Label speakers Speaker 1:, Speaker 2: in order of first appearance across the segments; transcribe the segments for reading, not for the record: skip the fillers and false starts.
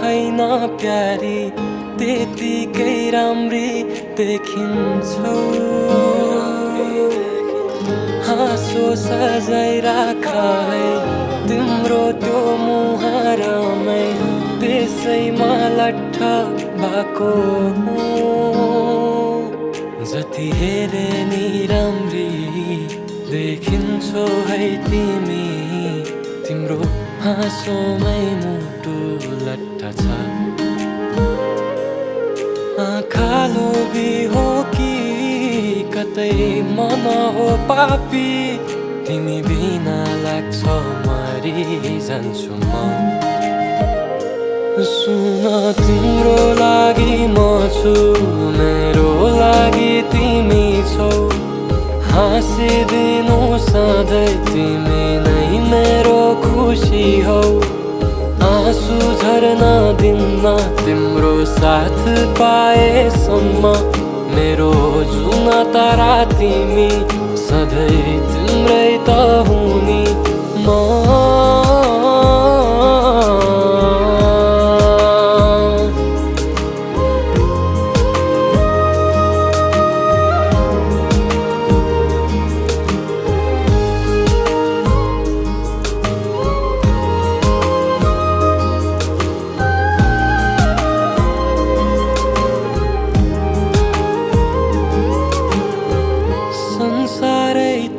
Speaker 1: हैन प्यारी त्यतिकै राम्री देखिन्छौ हाँसो सजाइ राख है तिम्रो त्यो मुहारमै त्यसैमा लट्ठ भएको जति हेरे नि राम्री देखिन्छौ है तिमी तिम्रो हाँसोमै मुटु लट्ठ छ आँखा लोभी हो कि कतै मन हो पापी तिमी बिना लाग्छ मरि जान्छु म सुन तिम्रो लागि म छु मेरो लागि तिमी छौ हाँसिदिनु सधैँ तिमी नै मेरो खुसी हौ आँसु झर्न दिन्न तिम्रो साथ पाएसम्म मेरो जुन तारा तिमी सधैँ तिम्रै त हुनी म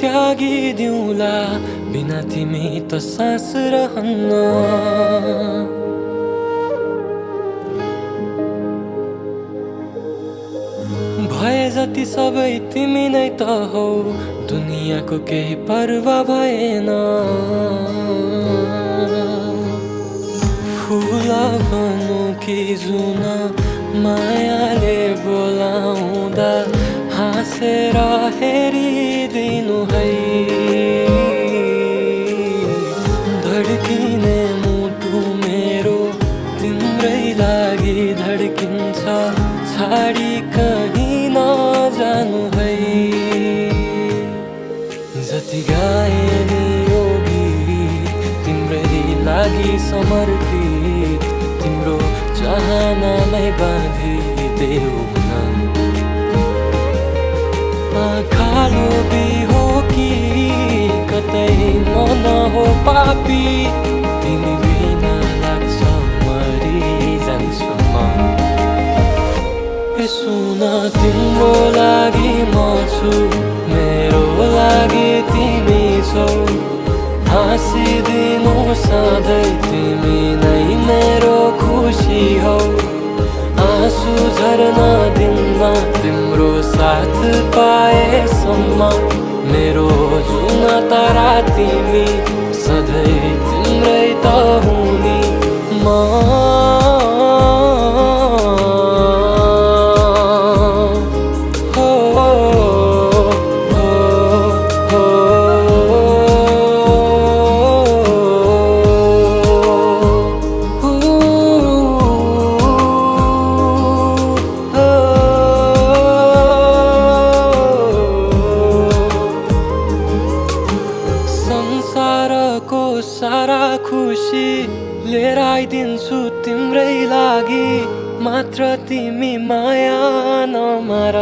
Speaker 1: त्यागिदिउँला बिना तिमी त सास रहन्न भए जति सबै तिमी नै त हौ दुनियाँको केही परवाह भएन फुल भनौँ कि जुन मायाले बोलाउँदा हाँसेर हेरिदिनु है धड्किने मुटु मेरो तिम्रै लागि धड्किन्छ छाडी कहीँ नजानु है जति गाए नि यो गीत तिम्रै लागि समर्पित तिम्रो चाहनालाई बाँधिदेऊ आँखा लोभी हो कि कतै मन हो पापी तिमी बिना लाग्छ मरि जान्छु म सुन तिम्रो लागि म छु मेरो लागि तिमी छौ हाँसिदिनु सधैँ तिमी नै मेरो खुसी हौ आँसु झर्न दिन्न तिम्रो साथ पाएसम्म मेरो जुन तारा तिमी सधैँ तिम्रै त हुनी म संसारको सारा खुसी लिएर आइदिन्छु तिम्रै लागि मात्र तिमी माया नमार